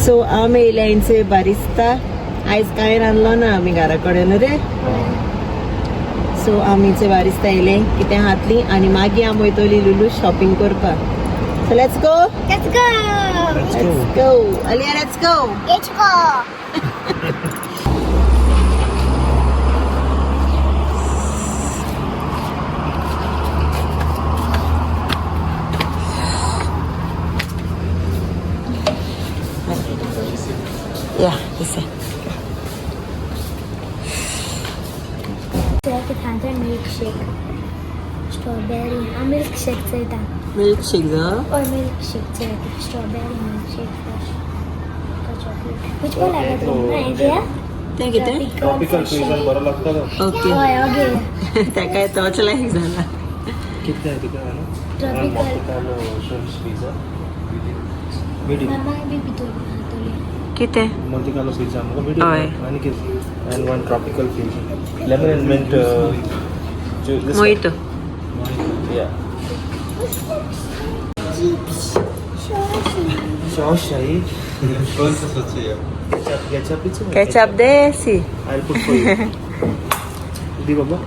So आमी येयल्या इंचे barista. आयज कांय रांदलो ना आमी घरा कडेन रे. सो आमी इचे बारिस्ता येयले कितें खातली आनी मागीर आमी वयतली लुलू शॉपिंग करपाक. So let's go. Let's go. Let's go. Aliya, let's go. Let's go. Yeah, this way. Milkshake. Strawberry. Milkshake चोयता. मिल्कशेक ज. हय मिल्कशेक चोयता. Strawberry milkshake fresh. Chocolate. Which one लागत तुमकां idea? तें कितें? ट्रॉपिकल फ्युजन बरो लागता तो. ओके. हय ओके. ताका तोच लायक जाला. कितें तिका न्हू? Tropical. Monte Carlo pizza medium. मामा बी भितर घालतली. कितें? मोंतिकालो पिझ्झा मुगो हय. मिडियम आनी कितें and one tropical fusion lemon and mint. Mojito. Yeah. Chips. Sauce चाहिए. कौन सा सॉस चाहिए? Ketchup ketchup it's ketchup they C. I'll put for you. Di baba.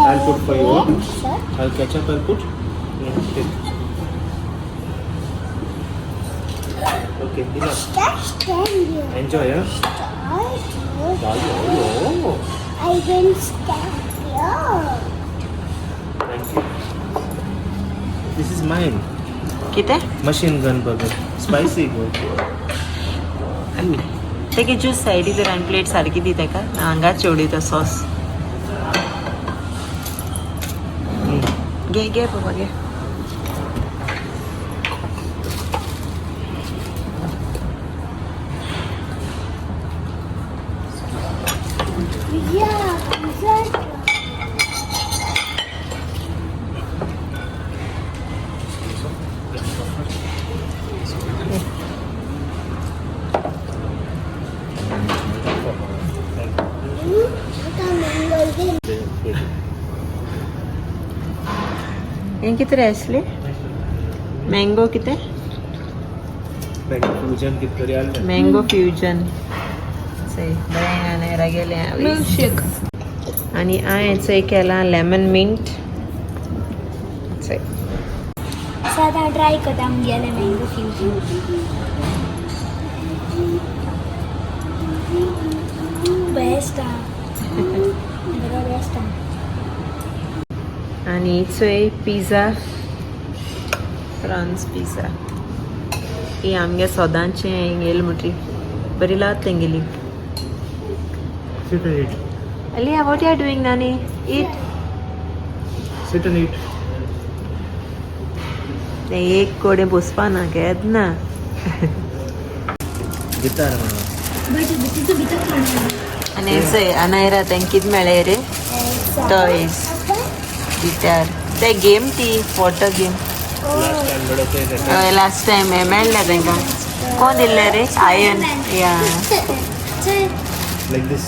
I'll put for you. I'll ketchup I'll put. Yeah, take. Okay, enough. Enjoy, huh? Ayo. I will start here. Thank you. This is mine. कितें? Machine gun burger. Spicy good. तेगे juice सायडी तर आनी plate सारकी दी ताका. हांगाच चेवडयता sauce. घे घे बाबा घे. Yeah. हें कितें रे आसलें? मँगो कितें? Mango fusion कितें तरी आसलें. Mango fusion. चय बरें आनी गेलें. मिल्कशेक. आनी हांवें चोय केलां लेमन मिंट. चोय. सो आतां ट्राय करता आमगेलें मँगो फ्युजन. बेस्ट आहा. बरो बेस्ट आहा. आनी चोय पिझ्झा, फ्रांस पिझ्झा. ही आमगे सदांचें येयलें म्हणटरी बरी लागता तेंगेली. Sit and eat. Aliya, what you are doing, Nani? Eat. Sit and eat. तें एक कडेन बसपा ना केन्ना. Guitar mama. But तितू भितर खाणा. आनी चोय अनायरा तेंकां कितें मेळ्ळें रे? टॉयज, गिटार, ते गेम ती water game. Last time मेळ्ळो ते. हय, लास्ट टायम हें मेळ्ळें तांकां. कोण दिल्लें रे? आयन या. चल. Like this.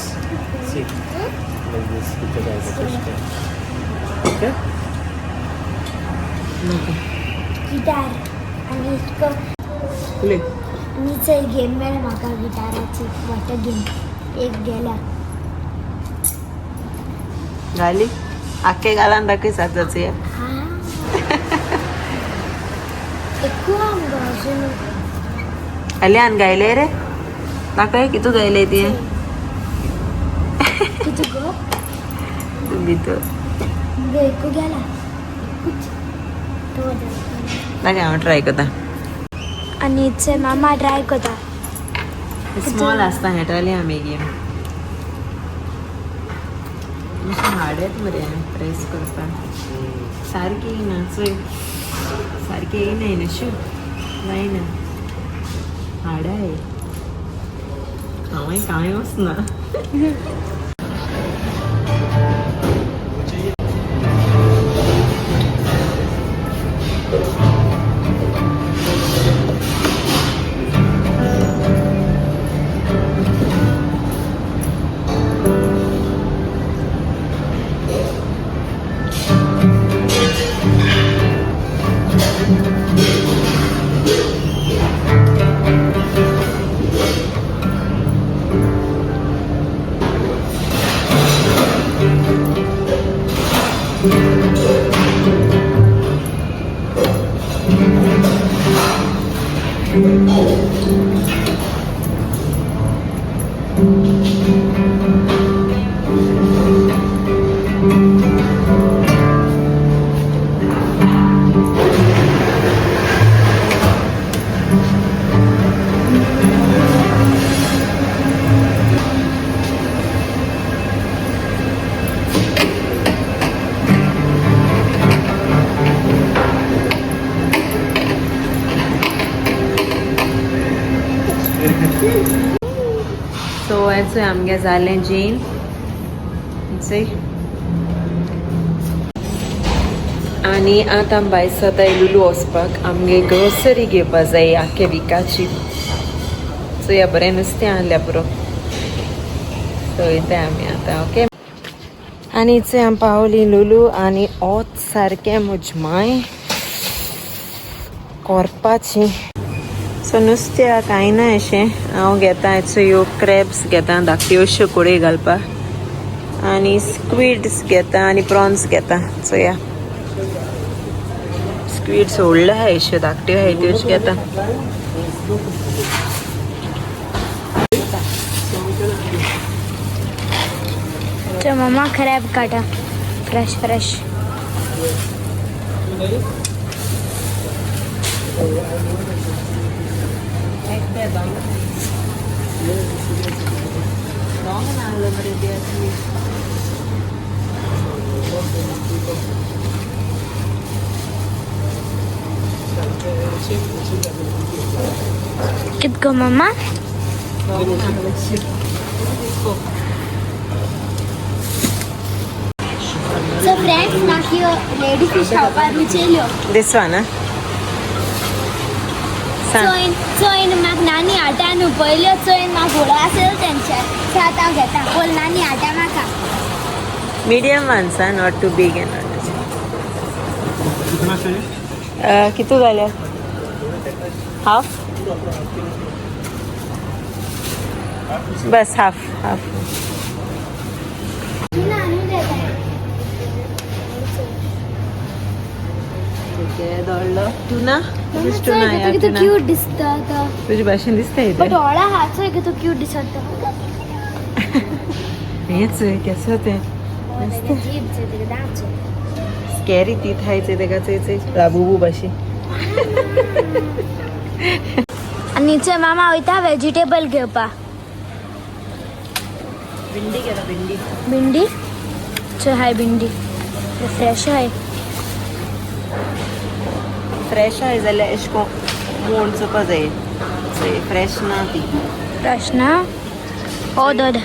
See. Like this. Because I have a Okay? Guitar आनी इतको. उलय. आनी चोय गेम मेळ्ळें म्हाका गिटाराची वॉटर गेम एक गेल्या. घाली आख्खे गालान दाखय सात. एकू आमकां अजून. अलियान गायले रे, दाखय कितू गायले ती. कितू गो? तूं भितर. मुगे एकू गेला एकूच तो. दाखय, हांव ट्राय करता. आनी चोय मामा ट्राय करता. स्मॉल आसता खेळटाली आमी गेम. मातशें हार्ड येता मरे प्रेस करपाक. सारकी येयना चोय, सारकें येयना येयना शू जायना हार्ड आहे. हांवें कांय वचना. सो हें आमगे जालें जेन आनी आतां भायर सदां लुलू वचपाक आमगे ग्रोसरी घेवपा जाय आख्खे विकाची. सो या बरें नुस्तें आहल्यार पुरो. सो वयता आमी आतां. ओके आनी चोय आमी पावली लुलू आनी ओत सारकें मुजमाय कोरपाची. सो नुस्त्या कांय ना अशें हांव घेता ह्यो क्रॅब्स घेता धाकट्यो अश्यो कोडे घालपाक आनी स्क्विड्स घेता आनी प्रॉन्स घेता. चोया स्क्विड्स व्हडल्यो आहाय अश्यो धाकट्यो आहाय त्योच घेता. मम्मा क्रॅब काटा फ्रेश फ्रेश. कितको मम्मा? So friends, म्हाका लेडी फिश खावपाक रुचयल्यो. This one ah? सांग. चोयन म्हाका नानी आटा न्हू पयल्यो चोयन म्हाका घोडो आसलो तेंचे. सो आतां हांव घेता पोल नानी आटा म्हाका. Medium ones ah, not too big and not too कितना चाहिए? कितू जाल्या? हाफ? बस हाफ हाफ. टुना टुना कितू क्यूट दिसता तो. तुजे भाशेन दिसता बट व्हडा आहा चोय कितू क्यूट दिसता. हेच केसो तें जीभ चोय तेका दांत चोय. स्कॅरी ती थायचे तेका चोय चोय लाबुबू भाशेन. आनी चोय मामा वयता वेजिटेबल घेवपा. भिंडी घेता भिंडी. भिंडी चोय हाय भिंडी फ्रेश हाय. फ्रेश आहाय जाल्यार एशें कोन्न मोड चोवपा जाय. चोय फ्रेश ना ती. फ्रेश ना? ओ दोद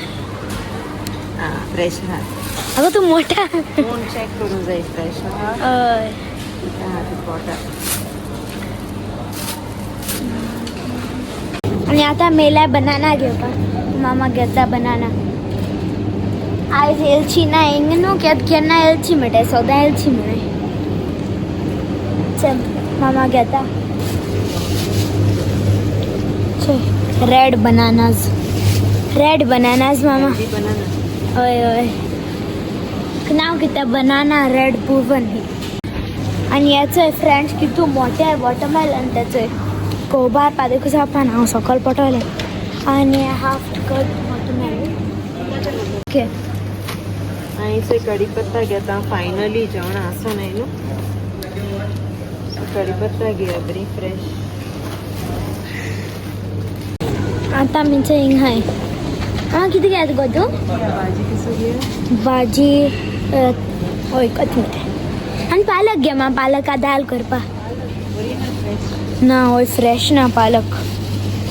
आं फ्रेश आहा. अगं तूं मोठा. मोड चॅक करूंक जाय फ्रेश आहा. हय आहा ती पोटार. आनी आतां मेल्या बनाना घेवपाक. मामा घेता बनाना. आयज येलची ना हिंग न्हू केन्ना येलची म्हणटाय सदां येलची म्हणून. चल मामा घेता. चल रेड बनानाज. रेड बनानाज मामा. हय हय नांव कितें बनाना रेड पुवन. आनी हेचोय फ्रेंड्स कितू मोठे वॉटरमेलन तेचोय कोबार पादकूच जावपा ना हांव सकयल पडटलें. आनी हाफ कट वॉटरमेलन. ओके आनी चोय कडीपत्ता घेता. फायनली जेवण आसो न्हय न्हू. कडीपत्ता घेया बरी फ्रेश. आतां आमचे हिंग हाय. आं कितें घेता गो तूं? भाजी कसो घे? भाजी हय कोथमीर आनी पालक घे मा. पालका दाल करपा. ना हय फ्रेश ना पालक.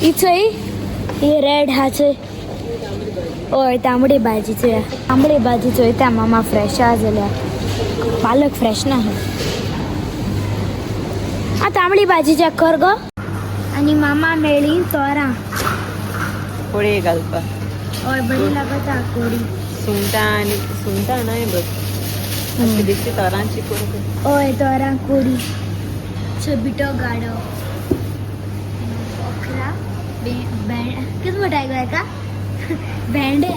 ही चोय ही रेड हा चोय. हय तांबडी भाजी चोय. तांबडी भाजी चोयता मामा फ्रेश आहा जाल्यार. पालक फ्रेश ना. आं तांबडी भाजी चॅक कर गो. आनी मामा मेळ्ळी तोरां. कोडये घालपा. हय बरी लागता कोडी. सुंगटां आनी सुंगटां न्हय बट अशी दिसता तोरांची कोडी. हय तोरां कोडी. बिटो गाडो ओकरा कितें म्हणटा गो हेका? भेंडे.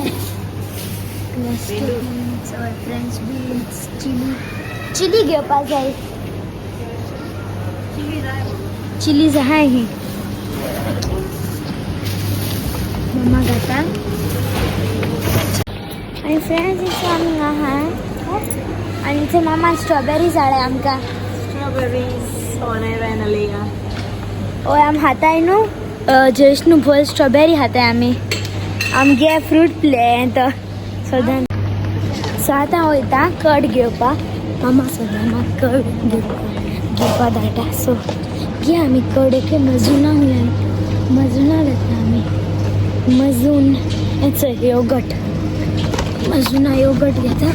French beans chilli. चिली घेवपा जाय. चिली जाय ही. खाता. आनी फ्रेंड्स इथे आमी हांगा आहा आनी इथे मामा स्ट्रॉबेरी झाड आमकां. स्ट्रॉबेरीज अनायरा. हय, आमी खाताय न्हू जस्ट न्हू भर स्ट्रॉबेरी खाताय आमी. आमगे फ्रूट प्ले तो सदां. सो आतां वयता कर्ड घेवपाक. मामा सदां म्हाका कर्ड घेवपाक धाडटा. सो घे आमी कर्ड एके मजुना, मजुना घेतला आमी. मजून हें योगट, मजुना योगट घेता.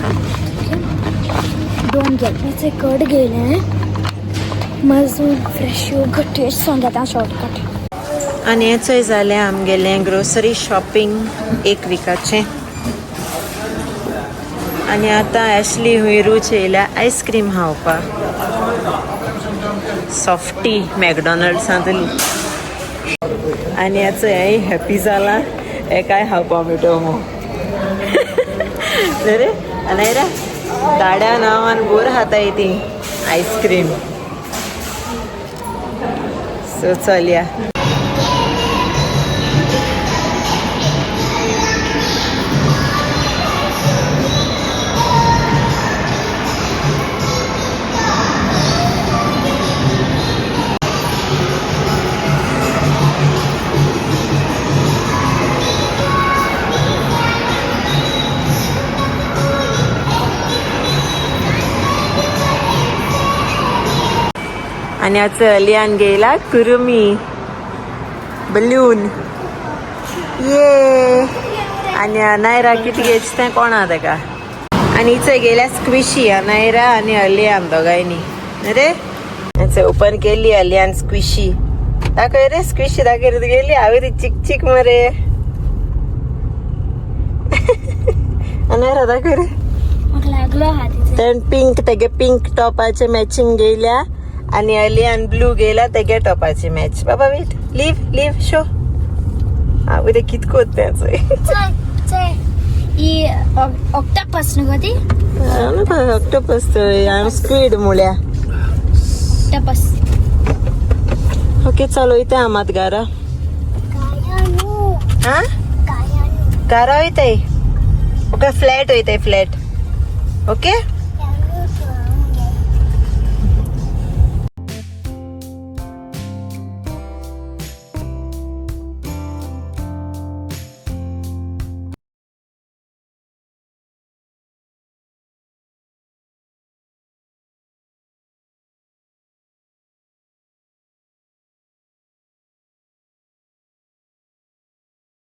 दोन घेतल्याचे कर्ड घेयलें, मजून फ्रेश योगट हेच घेता शॉर्टकट. आनी हेचोय जालें आमगेलें ग्रोसरी शॉपिंग एक विकाचें. आनी आतां एशली हुंय रूच येयल्या आयस्क्रीम खावपाक, सॉफ्टी मॅकडॉनल्ड्सांतली. आनी हेचो हेंय हॅपी जालां, हेकाय खावपा मेळटो मो रे. आनी रे गाड्या नांवान बोर खाताय ती आयस्क्रीम. सो चलया. आनी आतां अलियान गेला कुरुमी बलून ये. आनी अनायरा कितें घेयचें तें कोणा तेका. आनी इचय गेल्या स्क्विशी अनायरा आनी अलियान दोगांयनी रे. ओपन केली अलियान स्क्विशी. दाखय रे स्क्विशी, दाखय रे. गेली हांवें ती चिक चिक मरे. अनायरा दाखय रे. म्हाका लागलो हा तिचे. तेण पिंक तेगे पिंक टॉपाचे मॅचिंग गेल्या आणि अलियान ब्लू गेला तेगे टॉपाची मॅच. बाबा वेट, लिव्ह लिव्ह शो. हांव ते कित कोत तें. चल चल, ही ऑक्टोपस न्हू गो ती? ऑक्टोपस हांव स्क्वीड मुळ्या. ऑक्टोपस. ओके, चल वयता आमात घरा. हा, घरा वयताय. ओके, फ्लॅट वयताय, फ्लॅट. ओके.